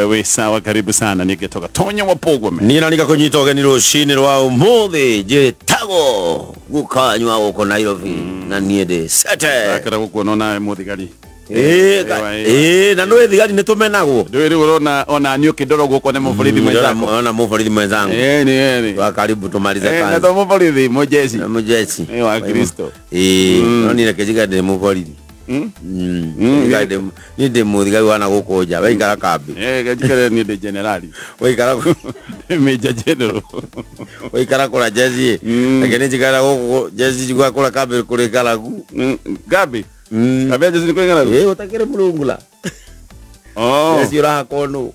We sawa, karibu sana nigetoka Tonya Wapogome. Nina nikakunyita ugeni rucini rwa umuthi njitagwo gukanywa guku Nairobi na niĩ ndĩ sete. Akara gukuona nawe muthigari. Na nĩ thigari nĩ tũmenagwo. Ndũĩ rĩu ũrona ona niĩ ũkĩndora guoko nĩ mũborithi mwenzako. Ona mũborithi mwenzangu. Ni. Wa karibu tumalize kazi. Na to mũborithi mũjeshi. Mũjeshi. Wa Kristo. No niĩ reke njiga ndĩ mũborithi. Ni ndĩ mũthigari wana gũkũ nja waikara kambi. Njikare niĩ ndĩ generali. Waikara major general. Waikara kũra jeshi. Reke nĩ njikara gũkũ jeshi njigua kũra kambi kũrĩ ngaragu. Kambi? Kambi ya jeshi nĩ kũrĩ ngaragu? Ũtakĩrĩ mũrungula. Jeshi ũrahakwo nũ?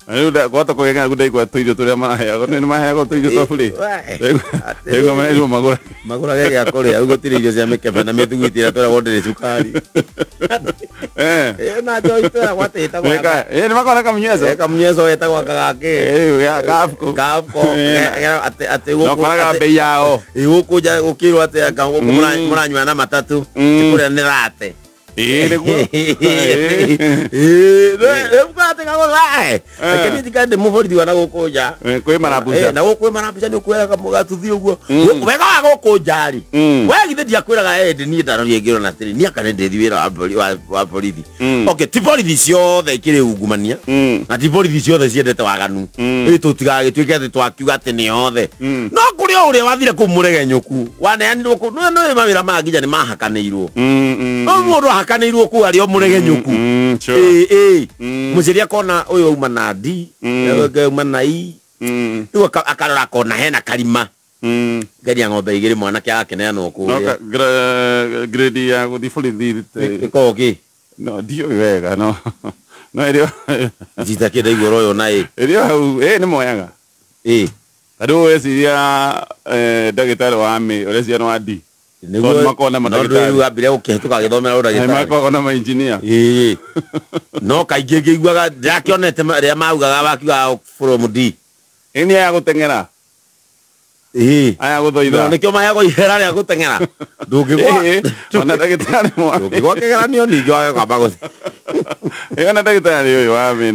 Rĩu gwata kũgĩa ng'aragu ndaigua tũirio tũrĩa maraheagwo nĩ maheagwo tũirio twa bure. Ndaigua maheagwo magũra. Magũrage gĩa kũrĩa rĩu gũtirĩ irio cia mĩkebe na mĩthiguiti ĩrĩa tweragwo ndĩrĩ cukari. Na njohi tweragwo atĩ ĩtagwo Nĩ makoragwo na kamũnyezo. Kamũnyezo ĩtagwo kagakĩ. Gafco. Gafco. Atĩ gũkũ. No koraga bei yao. Gũkũ nja gũkĩrwo atĩ gũkũ mũranyua na matatũ. Ti kũrĩa nĩ rate. Nĩguo. Reke niĩ ndĩ mũborithi wa na gũkũ nja. Kwĩ marabuca. Na gũkũ kwĩ marabuca nĩ ũkuoya gatuthi ũguo. Wega wa gũkũ nja rĩ. We githĩ ndiakwĩraga ĩndĩ niĩ ndarorire ngĩrona atĩrĩ niĩ aka nĩ ndĩthi wĩra wa borithi. Okay, ti borithi ciothe ikĩrĩ ungumania. Na ti borithi ciothe ciendete waganu. Ĩ tũtigagĩtuĩke atĩ twakiuga atĩ nĩ othe. No kũrĩ o ũrĩa wathire kũu mũregenyũku. Waneanirwo kũu. Nĩ mawĩra maya nginya nĩ mahakanĩirwo. No mũndũ ahakanĩirwo kũu arĩ o mũregenyũku. Mũciari akona ũyũ auma na D, ũyũ auma na E. Rĩu akarora akona hena karima. Ngeria ng'ombe igĩrĩ mwanake agakĩneanwo kũrĩa. No grade ya gũthiĩ borithi ĩkoragwo kĩ? No ndiũĩ wega no. No ĩrĩ Njita kĩ ndaigua ũroywo na ĩ. Ĩrĩ hau nĩ moyaga. Tondũ weciria ndagĩtarĩ wa mĩ ũreciria nĩ wa D. Nĩguo no rĩu ambire gũkĩhĩtũka agĩthomera ũndagĩtarĩ. Makoragwo na mainjinia. No kaingĩ ngĩiguaga ndĩrakĩonete rĩrĩa maugaga wakiugaga from D. Nĩ aya gũteng'era. Aya gũthoitha. Nĩkĩo maheagwo ihera rĩa gũteng'era. Ndũngĩgwa. Ona ndagĩtarĩ mwa. Ndũngĩgwa kĩgeranio ningĩ wage kwamba gũthiĩ. Ona ndagĩtarĩ ũyũ wa mĩ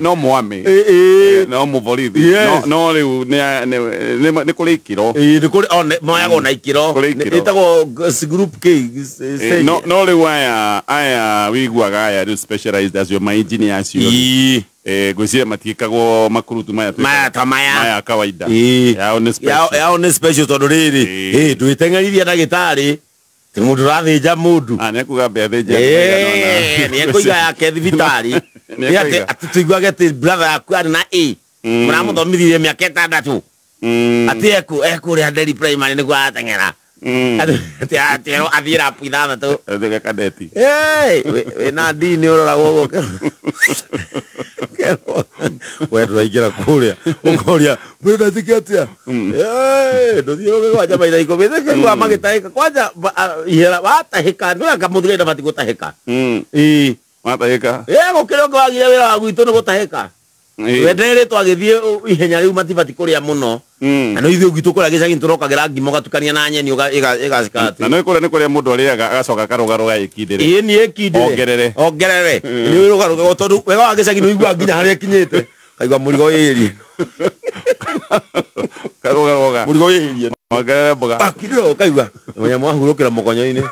no mwamĩ. No mũborithi. No rĩu nĩ kũrĩ ikĩro. Nĩ kũrĩ moyagwo na ikĩro. Ĩtagwo group K. No rĩu aya wĩiguaga aya rĩu specialized acio mainjinia acio. Ngwĩciria matiĩkagwo makurutu maya maya ta maya maya kawaida. Yao nĩ special. Yao nĩ special tondũ rĩrĩ ndwĩteng'erithia ndagĩtarĩ ti mũndũ ũrathĩnja mũndũ. Nĩekuga mbe athĩnje. Nĩekũiga yake thibitarĩ. Nĩ atĩ tũiguage atĩ brother yaku arĩ na A. Mũramũthomithirie mĩaka ĩtandatũ. Atĩ ekũrĩa Nderi primary nĩguo arateng'era. Atĩ athiĩ rapu ithathatũ. Athĩge kadeti. Wĩna D nĩ ũroragwo ũguo. We ndũraingĩra kũrĩa ũkoria mwĩna atĩa ndũthiĩ ũgĩkwanja maitha ikũmi kĩigua magĩtahĩka kwanja ihera watahĩka nĩwe kamũthigari ndabatiĩ gũtahĩka. Watahĩka. Gũkĩrĩ ũngĩ wagire wĩra wa gwitũ nĩ gũtahĩka. Wenderĩtwo agĩthiĩ ihenya rĩu matibatiĩ kũrĩa mũno. Na no ithuĩ gwitũ kũrĩa gĩcagi tũrokagĩra ngima ũgatukania na nyeni ĩgacikatĩ. Na nĩ kũrĩa nĩ kũrĩa mũndũ arĩaga agacoka akarũgarũga ĩkindĩre. Nĩ ĩkindĩre. Ongerere. Ongerere. Nĩ ũrũgarũgaga tondũ wega wa gĩcagi nĩ ũiguaga nginya harĩa ĩkinyĩte. Kaigua mũrigo wĩhĩrie. Karũgarũga. Mũrigo wĩhĩrie. Ongerere mboga. Akindĩra ũkaigua. Mũnyamũ wahurũkĩra mũkonyo-inĩ.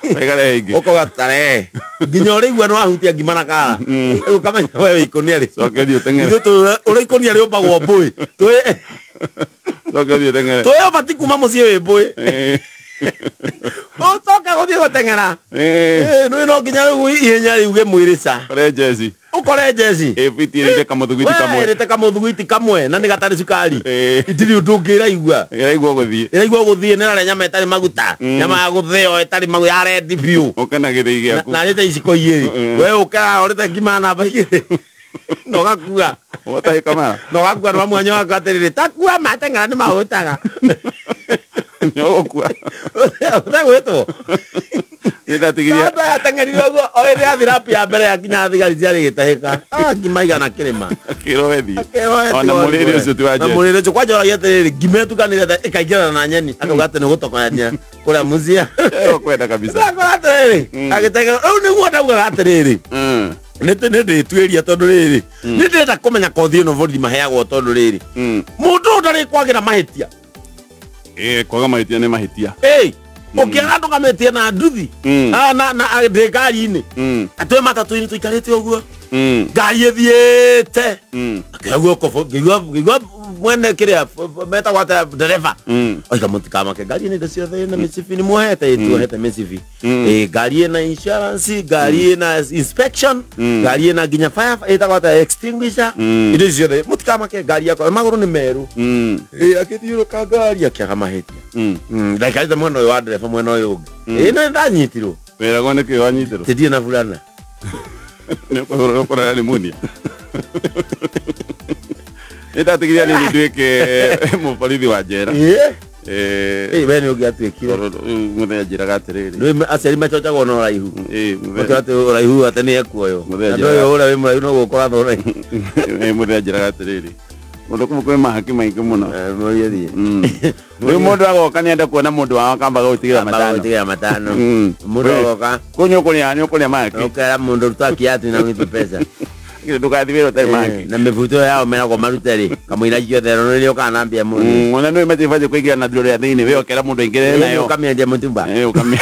Wĩkare ĩngĩ. Ũkauga tarehe. Nginya ũrĩigua nĩ wahutia ngima na kara. Rĩu ũkamenya we wĩ ikũnia rĩ. Cokeria ũteng'ere. Ithuĩ ũrĩa ikũnia rĩũmbagwo mbũĩ. Cokeria ũteng'ere. Twĩ ũbatiĩ kuma mũciĩ wĩ mbũĩ. Ũcoke gũthiĩ gũteng'era. Nĩ no nginya rĩu ihenya riuge mwĩrĩ ca. Ũkore jezi. Ũkore jezi. Fiti ĩrĩte kamũthugwiti kamwe. Ĩrĩte kamũthugwiti kamwe na nĩ gatarĩ cukari. Itirĩ ũndũ ũngĩ ĩraigua. Ĩraigua gũthiĩ. Ĩraigua gũthiĩ nĩ ĩrarĩa nyama ĩtarĩ maguta. Nyama ya gũthĩo ĩtarĩ maguta ya rendi biũ. Ũke na gĩthĩi gĩaku. Na arĩte iciko igĩrĩ. We ũke ũrĩte ngima namba igĩrĩ. Na ũgakua. Ũgatahĩka mara. Na ũgakua na mwanya waku atĩrĩrĩ takua mateng'era nĩ mahũtaga. Nĩ ũgũkua. Ũtegwĩtwo. Nĩndatigiria. Tondũ ateng'erire ũguo o hĩndĩ ya thirapu ya mbere yakinya thigari ciarĩ gĩtahĩka. Ngima igana kĩrĩma. Akĩrwo wethi. Akĩrwo wethi. Ona mũrĩre ũcio ti wa Na mũrĩre ũcio kwanja oragia atĩrĩrĩ ngima ĩtukanĩte ĩkaingĩrana na nyeni akauga atĩ nĩ gũtokoyania kũrĩa mũcia. Ũkwenda kabisa. Akora atĩrĩrĩ agĩteng'era rĩu nĩguo ndaugaga atĩrĩrĩ. Nĩ ndĩtuĩria tondũ rĩrĩ nĩ ndĩrenda kũmenya kothi ĩno borithi maheagwo tondũ rĩrĩ mũndũ ũyũ ndarĩ kwagĩra mahĩtia. Kwaga mahĩtia nĩ mahĩtia. Ũkĩaga ndũkamĩtie na nduthi na ndĩ ngari-inĩ atwĩ matatũ-inĩ tũikarĩte ũguo ngari ĩthiĩte akĩoya guoko ngĩigua mwene kĩrĩa metagwo atĩa ndereba oiga mũtikamake ngari ĩno indo ciothe ĩna mĩcibi nĩ muohete tuohete mĩcibi ngari ĩna insurance ngari ĩna inspection ngari ĩna nginya fire ĩtagwo atĩa extinguisher indo icio ciothe mũtikamake ngari yakwa magũrũ nĩ merũ. Akĩthiũrũka ngari akĩaga mahĩtia. Ndaikarĩte mwena ũyũ wa ndereba mwena ũyũ ũngĩ. Nĩ ndanyitirwo. Wĩragwo nĩkĩ wanyitirwo? Tindirĩ na burana. Nĩ ũkũrora pneumonia. Nĩ ndatigire nini nduĩke mũborithi wa njera. We nĩ ũngĩatuĩkire. Mũthenya njĩraga atĩrĩrĩ. Nĩ aciari macochagwo na ũraihu. Makĩra atĩ ũraihu atĩ nĩ ekuoywo. Andũ ũyũ ũrĩa wĩ mũraihu no gũkora tha ũraihu. Mũthenya njĩraga atĩrĩrĩ. Mũndũ kũmwe kwĩ mahaki maingĩ mũno. Rĩu mũndũ agoka nĩenda kuona mũndũ wao akambaga gũtigĩra matano. Gũtigĩra matano. Mũndũ agoka. Kũu nĩ ũkũrĩa mahaki. Ũkera mũndũ ruta kiatu na unipe pesa. Ndũgathiĩ wĩra ũtarĩ mahaki. Na mĩbuto yao meragwo marute rĩ kamũira ciothe no nĩ ũkaga na mbia mũno. Ona nĩ matibatiĩ kũingĩra na ndũrĩa thĩinĩ we ũkera mũndũ aingĩre nayo. Ũkamĩendia mũtumba. Ũkamĩ.